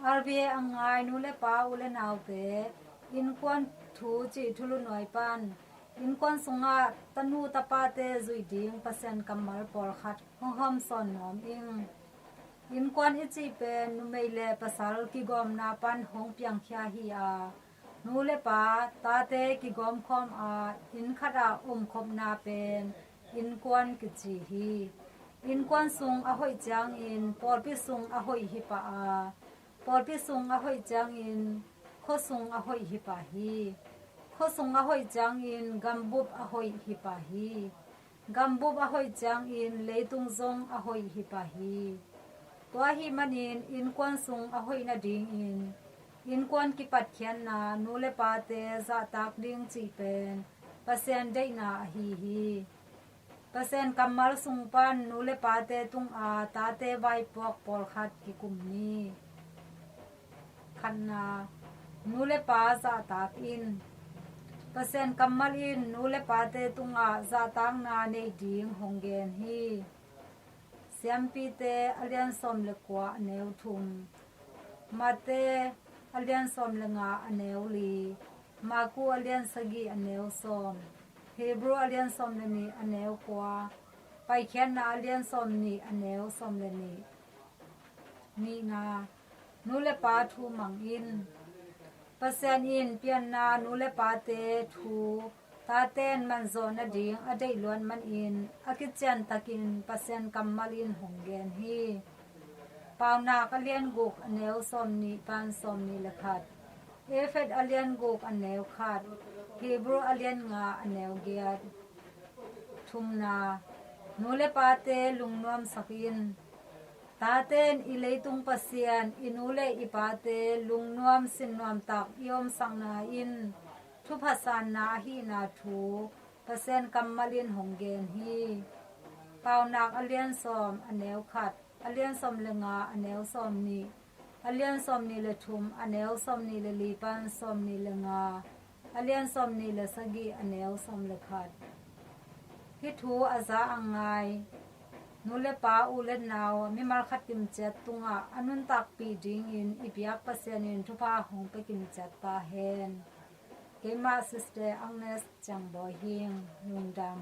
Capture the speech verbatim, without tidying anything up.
R V A a ngai nu le pa, u le naute, innkuan thu cih thulu nuai pan innkuan sungah tanu tapate zuih ding Pasian kammal pawlkhat hong hawmsawn nuam ing. Innkuan i cih pen numei le pasal kigawmna pan hong piangkhia hi a, nu le pa, tate kigawmkhawm a, inn khatah omkhopna pen innkuan kici hi. Innkuan sung a hoih ciangin pawlpi sung a hoih hi pah a, pawlpi sung a hoih ciangin khuasung a hoih hi pah hi. Khuasung a hoih ciangin gambup a hoih hi pah hi. Gambup a hoih ciangin leitung zong a hoih hi pah hi. Tua ahih manin innkuan sung a hoih nadingin innkuan kipatkhiatna nu le pate zahtak ding cih pen Pasian deihna ahi hi. Pasian kammal sung pan nu le pate tunga tate vaipuak pawlkhat kikum ni. Khatna, nu le pa zahtak in. Pasian kammal in nu le pate tungah zahtakna neih ding hong gen hi. Siampite a lian sawm le kua, a neu thum, Mate a lian sawm le nga, a neu li, Maku a lian sagih, a neu sawm, Hebru a lian sawm le nih, a neu kua, Paikhiatna a lian sawm nih, a neu sawm le nih. Nihna, nu le pa thu mang in. Pasian in pianna nu le pate thu taten manzawh nading a deih luat manin a kician takin Pasian kammal in hong gen hi. Paunak a lian guk, a neu sawm nih pan sawm nih le khat, Efet a lian guk, a neu khat, Hebru a lian nga, a neu giat. Thumna, nu le pate lungnuamsak in. Taten i leitung Pasian, i nu le i pate lungnuam sinnuam tak i omsakna in thupha sanna ahihna thu Pasian kammal in hong gen hi. Paunak a lian sawm, a neu khat, a lian sawm le nga, a neu sawm nih, a lian sawm nih le thum, a neu sawm nih le li pan sawm nih le nga, a lian sawm nih le sagih, a neu sawm le khat. Hih thu a za a ngai nu le pa, u le nau, mimal khat kimciat tungah a nuntakpih dingin i biak Pasian in thupha hong pia kimciat ta hen. Keimah Sister Agnes Ciangbawi hi ing. Lungdam.